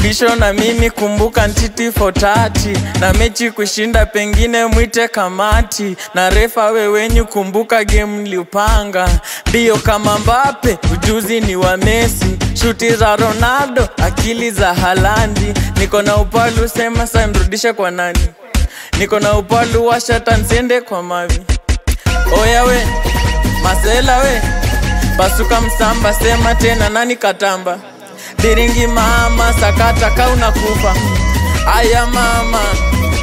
Bisho na mimi kumbuka ntiti for 30. Na mechi kushinda pengine mwite kamati. Na refa wewenyu kumbuka game niliupanga. Bio kama Mbappe, ujuzi ni wa Messi. Shuti za Ronaldo, akili za Haalandi. Niko na upalu sema sa nrudishe kwa nani. Niko na upalu wa shatan sende kwa mavi. Oya we, masela we, pasuka msamba sema tena nani katamba. Biringi mama, sakata kauna kufa. Aya mama,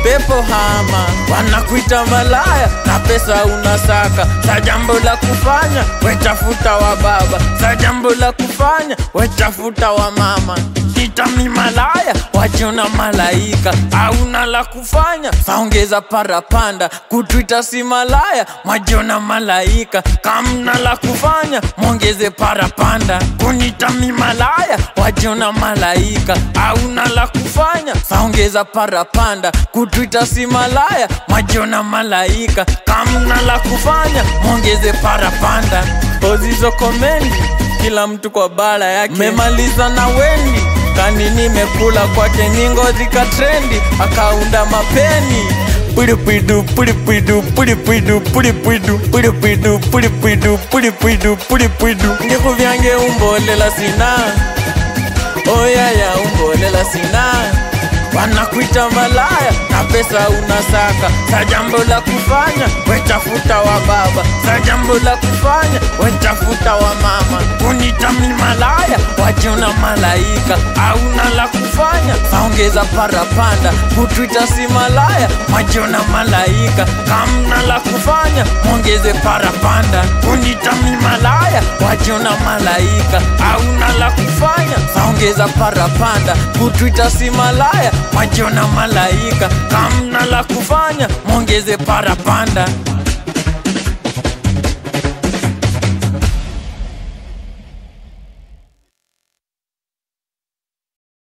pepo hama. Wanakuita malaya, na pesa unasaka. Sa jambo la kufanya, wetafuta wa baba. Sa jambo la kufanya, wetafuta wa mama. Nita mi malaya, wajiona malaika. Hauna la kufanya, saongeza parapanda. Kutuita si malaya, wajiona malaika. Kamna la kufanya, mwongeze parapanda. Kunita mi malaya, wajiona malaika. Hauna la kufanya, saongeza parapanda. Kutuita si malaya, wajiona malaika. Kamna la kufanya, mwongeze parapanda. Ozizo komendi, kila mtu kwa bala yake. Memaliza na Wendy, kani nimekula kwake nyingo zika trendi. Akaunda mapeni. Pudu pudu pudu pudu pudu pudu pudu pudu pudu pudu pudu pudu pudu pudu pudu. Ngeku vyange umbolela sina. Oya ya umbolela sina. Wanakuita malaya, na pesa unasaka. Sa jambo la kufanya, wetafuta wa baba. Sa jambo la kufanya, wetafuta wa mama. Kunita mi malaya, wajiona malaika. Hauna la kufanya, saongeza parapanda. Kutuita si malaya, wajiona malaika. Kamna la kufanya, mwongeze parapanda. Kunita mi malaya, wajiona malaika. Hauna la kufanya, saongeza parapanda. Kutuita si malaya, wajiona malaika. Kamna la kufanya, mwongeze parapanda.